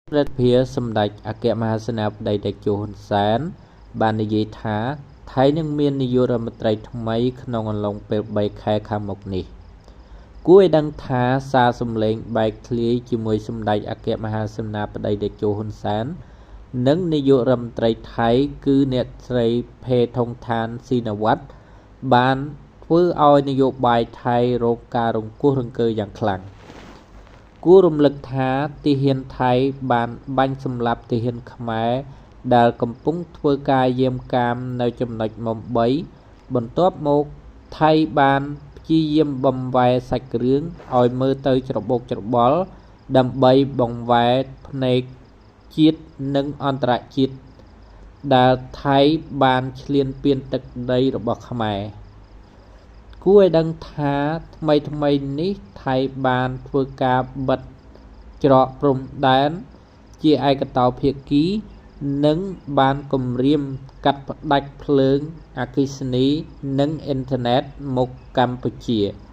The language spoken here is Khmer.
រដ្ឋាភិបាលសម្ដេចអគ្គមហាសេនាបតីតេជោហ៊ុនសែនបាននិយាយថា ថៃនឹងមាននាយករដ្ឋមន្ត្រីថ្មីក្នុងអំឡុងពេល 3 ខែខាងមុខនេះ។ គួរឲ្យដឹងថា សារសំឡេងបែកធ្លាយជាមួយសម្ដេចអគ្គមហាសេនាបតីតេជោហ៊ុនសែន និងនាយករដ្ឋមន្ត្រីថៃគឺអ្នកស្រីផេថងថានស៊ីណាវ៉ាត់ បានធ្វើឲ្យនយោបាយថៃរងការរង្គោះរង្គើយ៉ាងខ្លាំង។ គួររំលឹកថា ទាហានថៃបានបាញ់សម្លាប់ទាហានខ្មែរដែលកំពុងធ្វើការយាមកាមនៅចំណុចមុំ 3 បន្ទាប់មកថៃបានព្យាយាមបំវែរសាច់រឿងឲ្យមើលទៅច្របូកច្របល់ ដើម្បីបង្វែរភ្នែកជាតិនិងអន្តរជាតិដែលថៃបានឈ្លានពានទឹកដីរបស់ខ្មែរ។ គួរឲ្យដឹងថា ថ្មីៗនេះថៃបានធ្វើការបិទច្រកព្រំដែនជាឯកតោភាគី និងបានគំរាមកាត់ផ្តាច់ភ្លើង អគ្គិសនី និងអ៊ីនធឺណិតមកកម្ពុជា។